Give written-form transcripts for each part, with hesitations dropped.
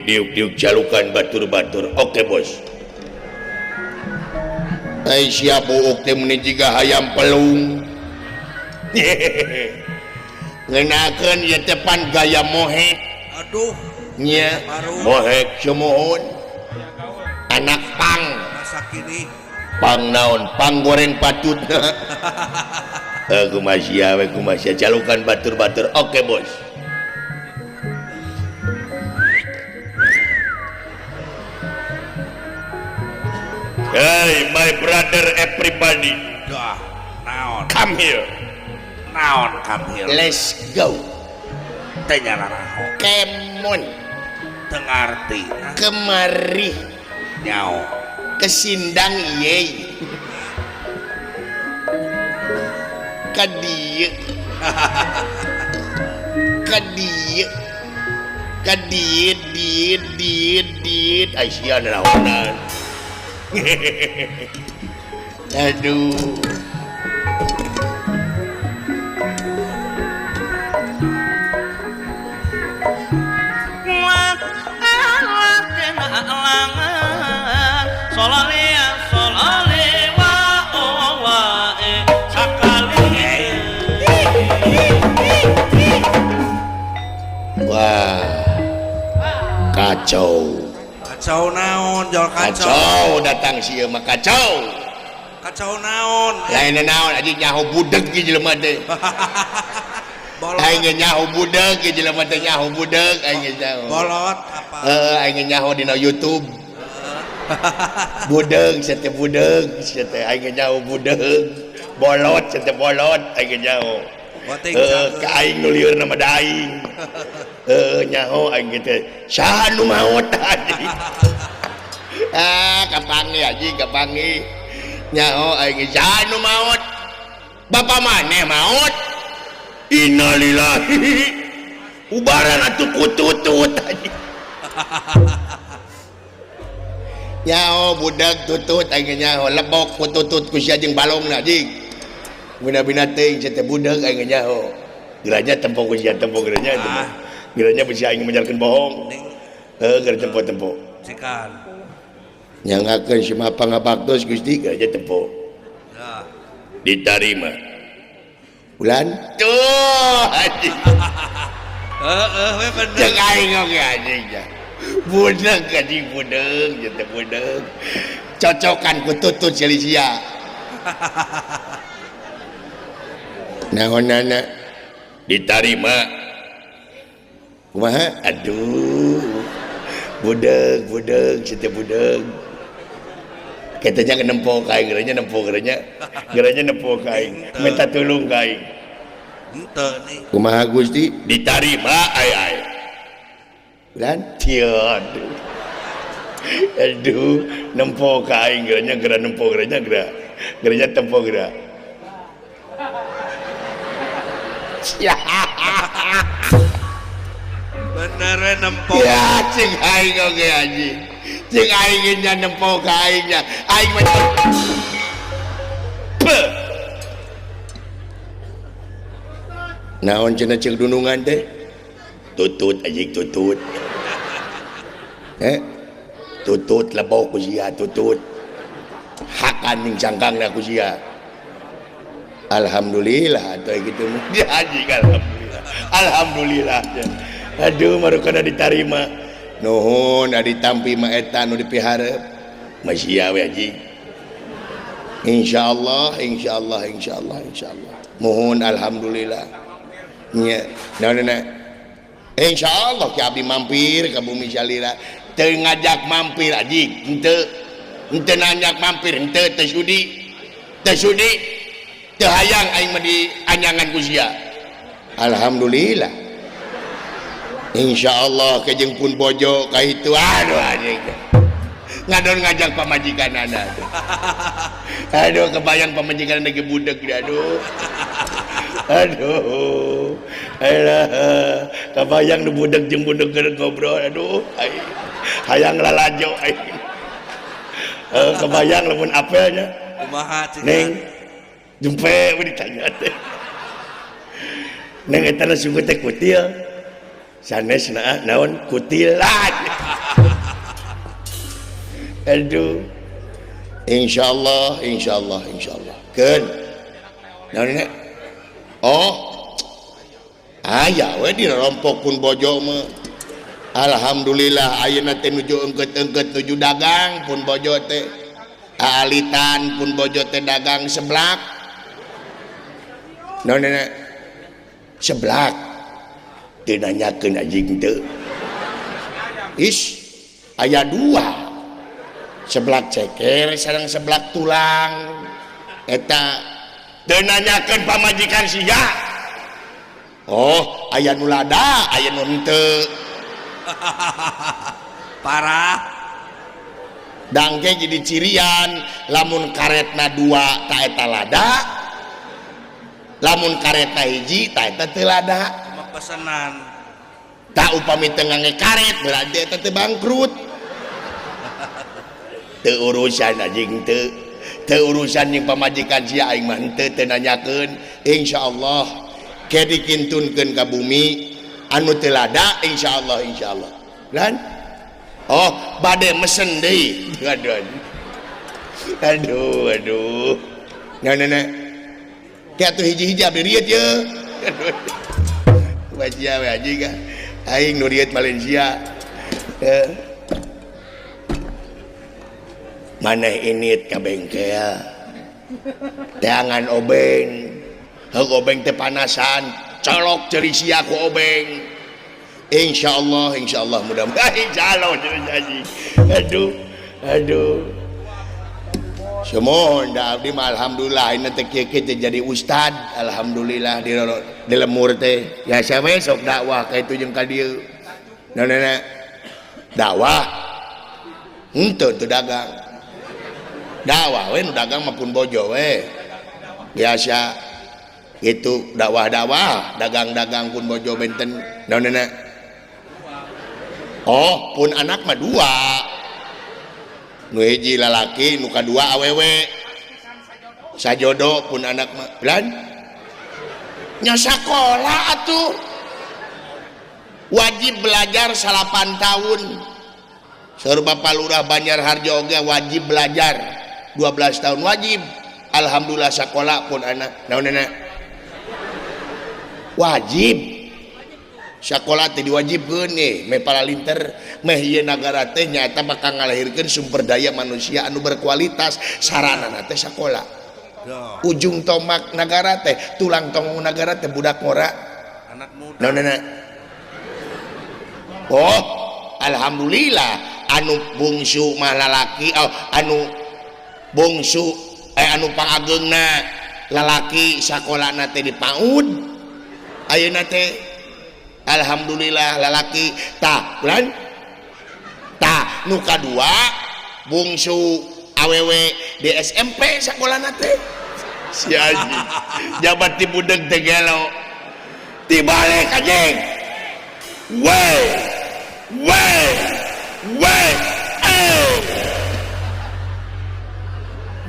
Diuk-diuk jalukan batur-batur. Oke bos. Ai sia buuk teh meni jiga hayam pelung. Ngenakeun ieu teh pan gaya mohek. Aduh. Nya mohek sumuhun. Anak pang. Masa kini pang naon? Pang goreng patutna. Kumaha sia we kumaha sia jalukan batur-batur. Oke bos. Hey my brother everybody. Dah, naon? Come here. Naon come here? Let's go. Teh nyararaho. Kemon. Teu ngarti. Kemari. Nyao. Kesindang ieu. Ka dieu. Ka dieu. Ka dieu dieu dieu dieu. Ai sia naonan. Aduh. Wah, kacau. Kacau naon jol kacau. Kacau datang sieun mah kacau. Kacau naon? Lain naon anjing nyaho budeg ge jelema teh. Aing ge nyaho budeg ge jelema teh nyaho budeg aing ge nyaho. Bolot apa? Heeh, aing ge nyaho dina YouTube. Budeg sia teh budeg sia teh aing ge nyaho budeg. Bolot sia teh bolot aing ge nyaho. Heeh, ka aing nu lieur mah da aing. Heeh, nyaho aing ge teh saha nu maot anjing. Ah, kapangi anjing kapangi. Nyaho aing ge saha nu maot? Bapa maneh maot? Innalillahi. Ubaran atuh kututut anjing. Nyaho budak tutut aing ge nyaho lebok kututut ku sia jeung balongna anjing. Bina-bina teuing sia teh budak aing ge nyaho. Geranya tempo ku sia tempo geranya tempo. Geranya bisi aing menjalkeun bohong. Heuh geura tempo-tempo. Cikan. Nyangakeun si mah pangabaktos Gusti geranya tempo. Ditarima. Bulan tuh anjing. Heeh we bener. Ceuk aing oge anjing nya. Budak anjing budak nya teh budak. Cocokan ku tutut sia. Naonana ditarima. Kumaha? Aduh. Budeg budeg sia teh budeg. Katanya nempo ka aing geranya nempo geranya. Geranya nempo ka aing. Minta tulung ka aing. Henteu nih. Kumaha Gusti? Ditarima ai ai. Lan aduh. Aduh, nempo ka aing geranya gera nempo geranya gera. Geranya tempo gera. Ya. Bener we nempo. Ya cing aing oge anjing. Cing aing nya nempo ka aing nya. Aing mah. Naon cenah ceuk dunungan teh? Tutut anjing tutut. Tutut lebok ku sia tutut. Hakan ning cangkangna ku sia. Alhamdulillah atuh kitu mah. Dia anjing alhamdulillah. Alhamdulillah. Aduh marukana ditarima. Nuhun adi tampi mah eta nu dipiharep. Mah sia we anjing. Insyaallah, insyaallah, insyaallah, insyaallah. Nuhun alhamdulillah. Nya, naonna? Insyaallah ki abdi mampir ka bumi salira. Teu ngajak mampir anjing, henteu. Henteu nanjak mampir, henteu teu sudi. Teu sudi. Teu hayang aing mah di anyangan ku sia. Alhamdulillah. Insyaallah kejeng pun bojo ka itu. Aduh anjing. Ngadon ngajak pamajikanana. Aduh kebayang pamajikanana ge budeg aduh. Aduh. Alah, kebayang nu budeg jeung budeg keur ngobrol aduh aing. Hayang lalajo aing. Kebayang lamun apelnya. Kumaha cing? Neng jempe we ditanya teh. Neng eta sungguh teh kutil. Sanes naon kutilan. Aduh. Insyaallah, insyaallah, insyaallah. Keun. Naon nek? Oh. Aya we dirompok pun bojo mah. Alhamdulillah ayeuna teh nuju engkeut-engkeut nuju dagang pun bojo teh. Aalitan pun bojo teh dagang seblak. Naon nek? Seblak. Teu nanyakeun anjing teu. Is aya dua. Seblak ceker sareng seblak tulang. Eta teu nanyakeun pamajikan sia. Oh, aya nu lada, aya nu henteu. Parah. Dangke jadi cirian, lamun karetna dua ta eta lada. Lamun karetna hiji ta eta teu lada. Pesenan. Tak upami teu ngangge karet berarti eta teu bangkrut. Teu urusan anjing teu. Teu urusan jeung pamajikan sia aing mah henteu teu nanyakeun. Insyaallah ke dikintunkeun ka bumi anu teu lada insyaallah insyaallah. Lan oh bade mesen deui. Aduh. Aduh aduh. Nah nah. Teh atuh hiji-hiji abdi rieut ye. Malaysia we anjing ah. Aing nu rieut Malaysia. Maneh init ka bengkel. Teangan obeng. Heug obeng teh panasan, colok ceuri sia ku obeng. Insyaallah, insyaallah mudah-mudahan insyaallah jadi. Aduh, aduh. Semohon da abdi mah alhamdulillah ayeuna teh kieu-kieu teh jadi ustad, alhamdulillah di lemur teh. Ya sawe sok dakwah ka itu jeung ka dieu. Naon dakwah. Henteu teu dagang. Dakwah we nu dagang mah pun bojo we. Biasa itu dakwah-dakwah, dagang-dagang pun bojo benten. Naon Oh, pun anak mah dua. Nu hiji lalaki, nu kadua awewe. Sajodo pun anak mah. Lan? Nya sakola atuh. Wajib belajar 8 tahun. Saur Bapak Lurah Banjarharjo oge wajib belajar 12 tahun wajib. Alhamdulillah sakola pun anak. Naon Wajib. Sekolah teh diwajibkeun nih, meh paralinter, meh ieu nagara teh nyaeta bakal ngalahirkeun sumber daya manusia anu berkualitas, saranana teh sakola. Ujung tombak nagara teh, tulang tonggong nagara teh budak ngora. Anak muda. Naon Oh, alhamdulillah anu bungsu mah lalaki, oh, anu bungsu anu pangageungna lalaki sakolana teh di PAUD. Ayeuna teh alhamdulillah lalaki tah bulan tah nu kadua bungsu awewe di SMP sakolana teh si anjing jabat ti budeg teh gelo tibalik anjing we we we eh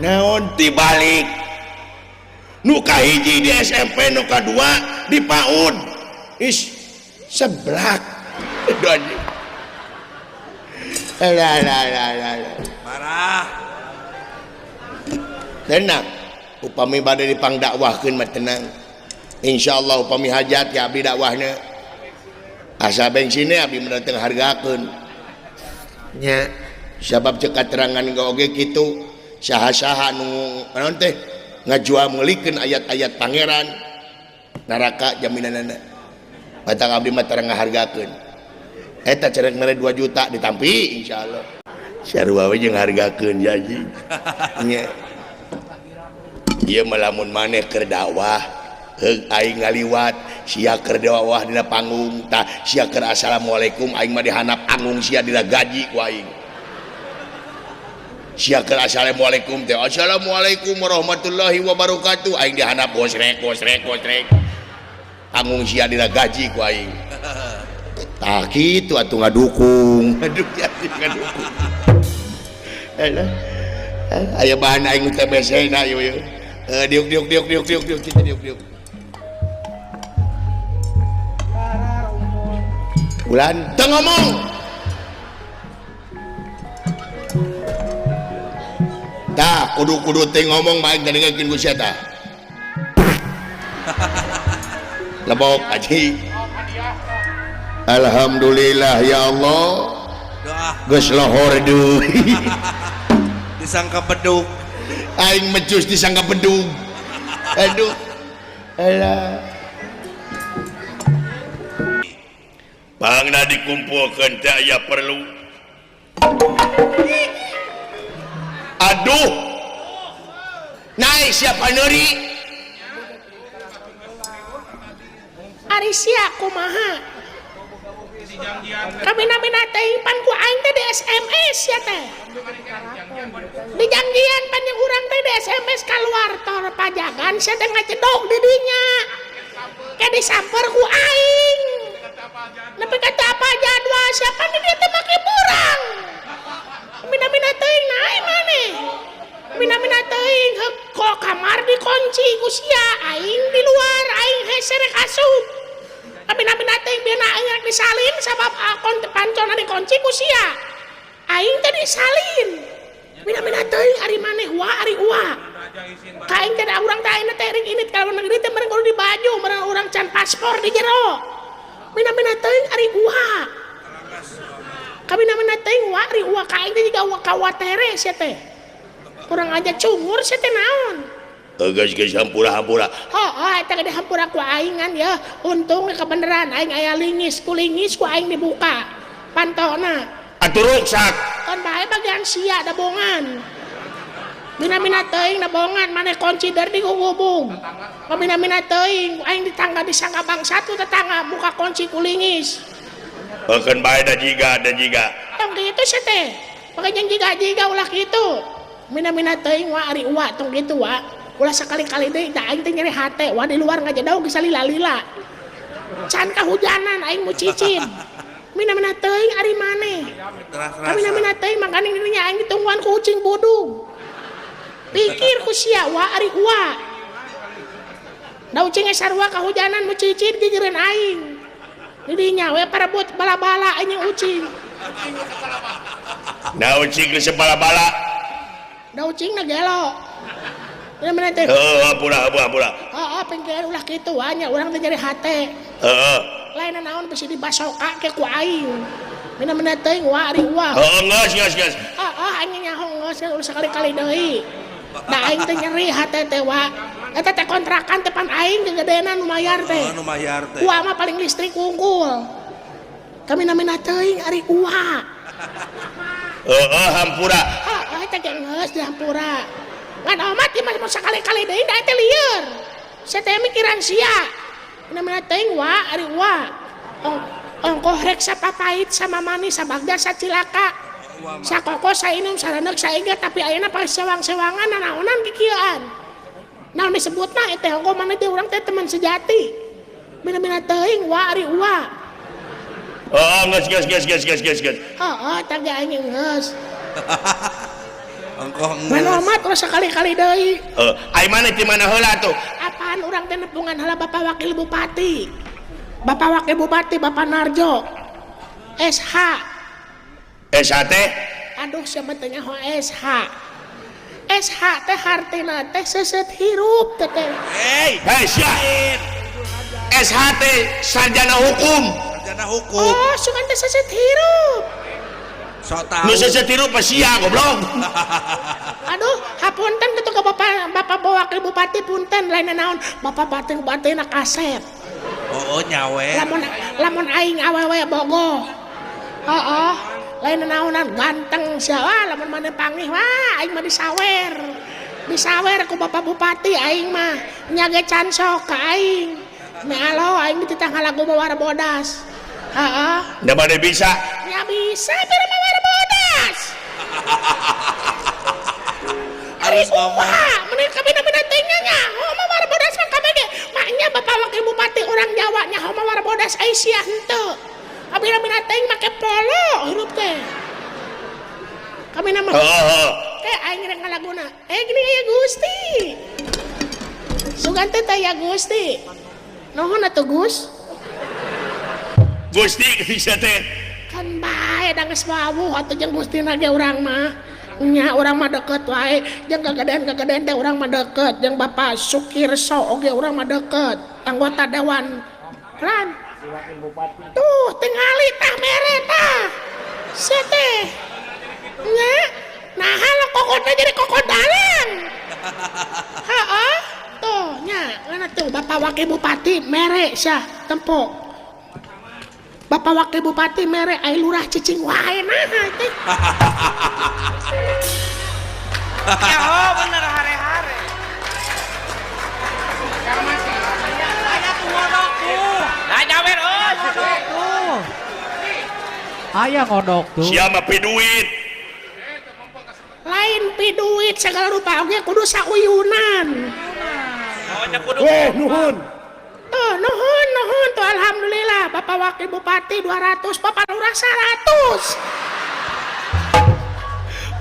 naon tibalik nu kahiji di SMP nu kadua di PAUD is seblak. Aduh anjing. Lah lah lah lah. Marah. Tenang. Upami bade dipangdakwahkeun mah tenang. Insyaallah upami hajat ya abdi dakwahna. Asa bensinnya abdi mah teu hargakeun. Nya sabab ceuk katerangan oge kitu saha-saha nu naon teh ngajual meulikeun ayat-ayat pangeran neraka jaminanana. Batang abdi mah tara ngahargakeun. Eta cerek mere 2 juta ditampi insyaallah. Sarua we jeung hargakeun janji. Nya. Ieu mah lamun maneh keur dakwah, heug aing ngaliwat, sia keur dakwah dina panggung, tah sia keur assalamualaikum aing mah dihandap panggung sia dina gaji ku aing. Sia keur assalamualaikum teh assalamualaikum warahmatullahi wabarakatuh aing dihandap gosrek gosrek gosrek. Panggung sia dina gaji ku aing. Tah kitu atuh ngadukung. Aduh ngadukung. Alah. Aya bahan aing TBC na ieu ieu. Diuk diuk diuk diuk diuk diuk diuk diuk. Ulan teu ngomong. Tah kudu-kudu teh ngomong baik dengekeun ku sia tah. Lebok aji. Alhamdulillah ya Allah. Doa. Geus lohor deui. Disangka bedug. Aing mecus disangka bedug. Aduh. Alah. Pangna dikumpulkeun teh aya perlu. Aduh. Naik siapa neuri? Ari sia kumaha? Kamina-mina teh pan ku aing teh di SMS ya teh. Dijanjian pan jeung urang teh di SMS kaluar tor pajagan sia teh ngacedog di dinya. Ke disamper ku aing. Nepi ka teu apa jadwal siapa di dieu teh make burang. Mina-mina teuing nae maneh. Mina-mina teuing heuk kok kamar dikunci ku sia aing di luar aing hese rek asup. Mina-mina teuing bina aing rek disalin sabab akon teh pancona dikunci ku sia. Aing teh disalin. Mina-mina teuing ari maneh wa ari ua. Ka aing teh da urang teh ayeuna teh rek init ka luar negeri teh meureun kudu di baju meureun urang can paspor di jero. Mina-mina teuing ari ua. Kamina-mina teuing wa ari ua ka aing teh jiga wa kawatere sia teh. Kurang aja cungur sia teh naon. Geus geus hampura-hampura. Heuh, eta ge dihampura ku aingan ya. Untung kebeneran aing aya lingis, ku lingis ku aing dibuka pantona. Atuh ruksak. Kan bae bagian sia da bongan. Mina-mina teuing da bongan maneh kunci der di gugubung. Mina-mina teuing aing ditangga disangka bangsa tu tetangga buka kunci ku lingis. Heukeun bae da jiga da jiga. Tong kitu sia teh. Pake jeung jiga-jiga ulah kitu. Mina-mina teuing wa ari uwa tong kitu wa. Ulah sakali-kali deui da aing teh nyeri hate wa di luar ngajedog geus lila-lila. Can kahujanan aing mu cicin. Mina-mina teuing ari maneh. Kamina-mina teuing makaning dirinya aing ditungguan ku ucing budug. Pikir ku sia wa ari uwa. Da ucing ge sarua kahujanan mu cicin gigireun aing. Didinya we parebut bala-bala aing ucing. Da ucing geus bala-bala. Da ucing na gelo. Mina-mina teh. Heuh, hampura hampura. Heeh, pengkeun ulah kitu wa nya urang teh nyeri hate. Heeh. Lain naon bisi dibasoka ke ku aing. Mina-mina teuing wa ari wa. Heuh, geus geus geus. Heeh, aing nyaho geus ulah sakali-kali deui. Da aing teh nyeri hate teh wa. Eta teh kontrakan teh pan aing gegedenan nu mayar teh. Oh, nu mayar teh. Uwa mah paling listrik unggul. Kamina-mina teuing ari uwa. Heeh, hampura. Heeh, eta ge geus dihampura. Ngan omat ieu mah sakali-kali deui da teh lieur. Sia teh mikiran sia. Mina-mina teuing wa ari uwa. Ongkoh rek sapapait sama manis sabagja sacilaka. Sakoko sainum sareneuk saiga tapi ayeuna pas sewang-sewangan nanaonan kikieuan. Naon disebutna teh ongkoh maneh teh urang teh teman sejati. Mina-mina teuing wa ari uwa. Heeh, geus geus geus geus geus geus geus. Heeh, tah ge aing geus. Ongkoh geus. Mana omat ulah sakali-kali deui. Heuh, ai maneh ti mana heula tuh? Apaan urang teh nepungan heula Bapak Wakil Bupati. Bapak Wakil Bupati Bapak Narjo. SH. SH teh? Aduh siapa teh nyaho SH. SH teh hartina teh seuseut hirup teh teh. Hei, hei sia. SH teh sarjana hukum. Sarjana hukum. Oh, sugan teh seuseut hirup. Sok tahu. Nu seuseut hirup mah sia goblok. Aduh, hapunten kitu ka Bapak Bapak Wakil Bupati punten lain naon. Bapak Bupati Bupatina kasep. Oh, nyawe. Lamun lamun aing awewe bogoh. Heeh. Lain naonan ganteng sia wah lamun maneh pangih wah aing mah disawer. Disawer ku Bapak Bupati aing mah nya ge can sok ka aing. Me alo aing dititah ngalagu mawar bodas. Heeh. Da mane bisa? Nya bisa pero mawar bodas. Harus ngomong. Meni kabina-bina teh nya nyaho mawar bodas mah kabeh ge. Maknya Bapak Wakil Bupati urang Jawa nyaho mawar bodas ai sia henteu. Kabina-bina teh make polo hirup teh. Kabina mah. Heeh. Teh aing rek ngalaguna. Gini aya Gusti. Sugan teh ya Gusti. Nuhun atuh Gus. Gusti bisa teh. Kan bae da geus wawuh atuh jeung Gustina ge urang mah. Nya urang mah deket wae jeung kagadean-kagadean teh urang mah deket jeung Bapak Sukirso oge urang mah deket anggota dewan kan tuh tingali tah mere tah sia teh nya nah lo kokotnya jadi kokot dalang heeh tuh nya mana tuh Bapak Wakil Bupati mere sia tempo Bapak Wakil Bupati mere ai lurah cicing wae nah teh. Ya oh bener hare-hare. Aya tuh ngodok tuh. Nah jawer euy ngodok tuh. Aya ngodok tuh. Siapa pi duit? Lain pi duit segala rupa oge kudu sauyunan. Oh nya kudu. Weh nuhun. Tuh nuhun nuhun tuh alhamdulillah Bapak Wakil Bupati 200, Bapak Lurah 100.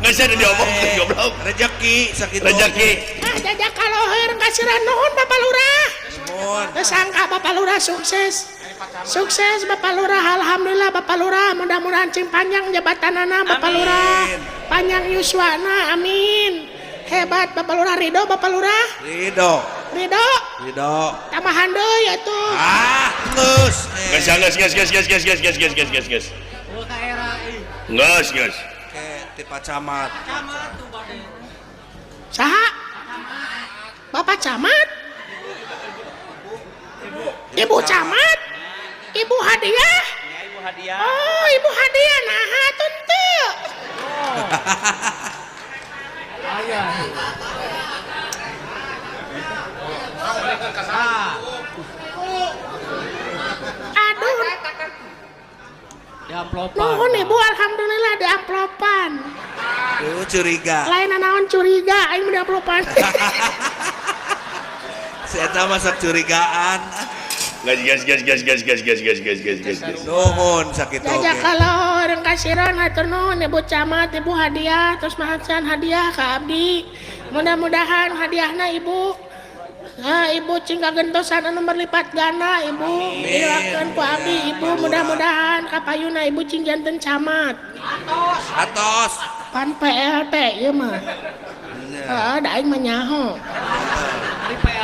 Nggak usah diomongin goblok. Rezeki sakitu. Rezeki. Ah jajak kaloher kasiran nuhun Bapak Lurah. Nuhun. Teu sangka Bapak Lurah sukses. Sukses Bapak Lurah, alhamdulillah Bapak Lurah, mudah-mudahan cing panjang jabatanana Bapak Lurah. Panjang yuswana, amin. Hebat Bapak Lurah, ridho Bapak Lurah. Ridho. Ridho. Ridho. Tambahan deui atuh. Ah, geus. Geus geus geus geus geus geus geus geus geus geus geus. Geus geus. Ti Pak Camat. Saha? Bapak Camat? Ibu Camat? Ibu hadiah? Ya, Ibu hadiah. Oh, Ibu hadiah naha teu teu. Aduh. Diamplopan. Nuhun Ibu, alhamdulillah diamplopan. Tuh curiga. Lain naon curiga aing mah diamplopan. Si eta mah sok curigaan. Geus geus geus geus geus geus geus geus geus geus geus. Nuhun sakitu oge. Jajak kalau orang kasiran hatur nuhun Ibu Camat, Ibu hadiah terus mahasan hadiah ka abdi. Mudah-mudahan hadiahna Ibu. Nah, Ibu cing kagentosan anu berlipat ganda Ibu. Dilakeun ku abdi Ibu mudah-mudahan kapayuna Ibu cing janten camat. Atos. Atos. Pan PLT ieu mah. Heeh, da aing mah nyaho.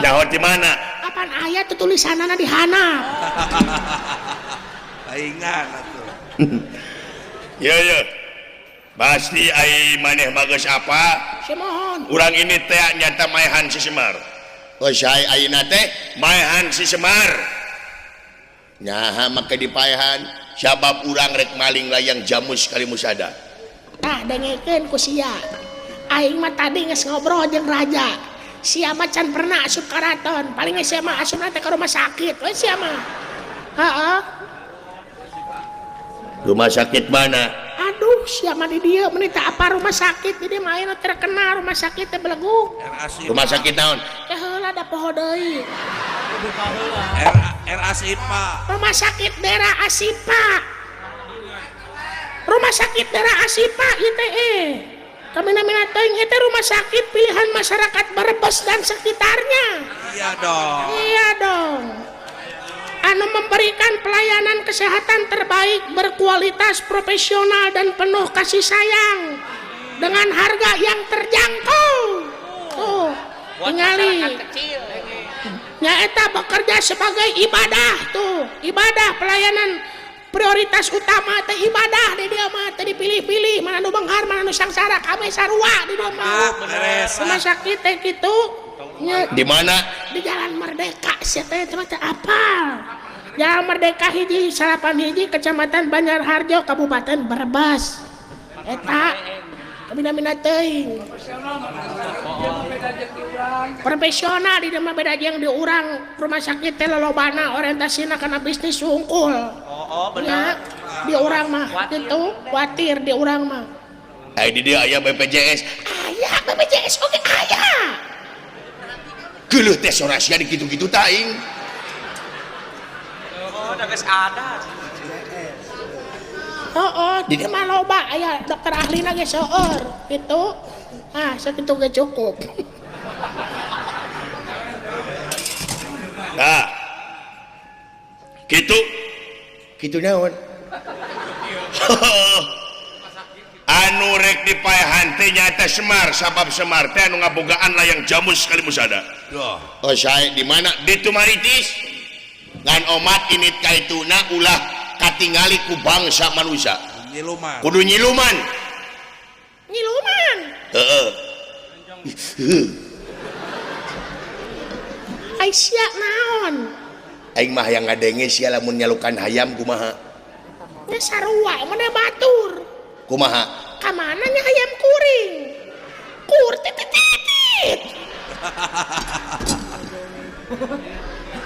Nyaho di mana? Kapan aya tuh tulisanana di handap. Paingan atuh. Ye ye. Pasti ai maneh mah geus apa? Simohon. Urang ini teh nyata maehan si Semar. Oh saya ayeuna teh maehan si Semar. Nyaha make dipaehan sabab urang rek maling layang jamus kali musada. Tah dengekeun ku sia. Aing mah tadi geus ngobrol jeung raja. Sia mah can pernah asup karaton, paling sia mah asupna teh ka rumah sakit we sia mah. Heeh. Rumah sakit mana? Aduh, sia mah di dieu meuni teh apa rumah sakit di dieu mah ayeuna terkenal rumah sakit teh belegug. Rumah sakit naon? Teh heula da poho deui. RA Asipa. Rumah sakit daerah Asipa. Rumah sakit daerah Asipa ieu teh Kamina-mina teuing ieu teh rumah sakit pilihan masyarakat Brebes dan sekitarnya. Iya dong. Iya dong. Anu memberikan pelayanan kesehatan terbaik, berkualitas, profesional dan penuh kasih sayang dengan harga yang terjangkau. Tuh, tingali. Nyaeta bekerja sebagai ibadah tuh, ibadah pelayanan prioritas utama teh ibadah di dia mah teh dipilih-pilih mana nu benghar mana nu sangsara kabeh sarua di dia mah. Rumah sakit teh kitu. Di mana? Di Jalan Merdeka sia teh teh apal. Jalan Merdeka hiji 8 hiji Kecamatan Banjarharjo Kabupaten Brebes. Eta kamina-mina teuing. Profesional di mah beda jeung di urang rumah sakit teh lolobana orientasina kana bisnis sungkul. Oh, benar. Di urang mah kitu kuatir di urang mah. Ai di dieu aya BPJS. Aya BPJS oge aya. Geuleuh teh sorasia di kitu-kitu ta aing. Oh, da geus ada. Heeh, di dieu mah loba aya dokter ahlina ge seueur kitu. Ah, sakitu ge cukup. Nah. Kitu. Kitu naon? Anu rek dipaehan teh nyaeta Semar, sabab Semar teh anu ngabogaan layang jamus Kalimusada. Duh. Oh sae di mana? Di Tumaritis. Ngan omat init kaituna ulah katingali ku bangsa manusia. Nyiluman. Kudu nyiluman. Nyiluman. Heeh. Ai sia naon? Aing mah hayang ngadenge sia lamun nyalukan hayam kumaha? Nya sarua mana batur. Kumaha? Ka mana nya hayam kuring? Kur titit titit.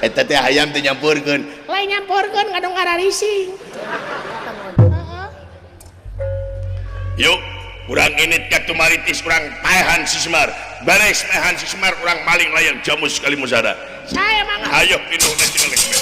Eta teh hayam teh nyampurkeun. Lain nyampurkeun ngadong ngararising. Yuk, urang init ka Tumaritis urang paehan si Semar. Beres paehan si Semar urang maling layang jamus Kalimusada. Saya mangga. Ayo indungna cenah.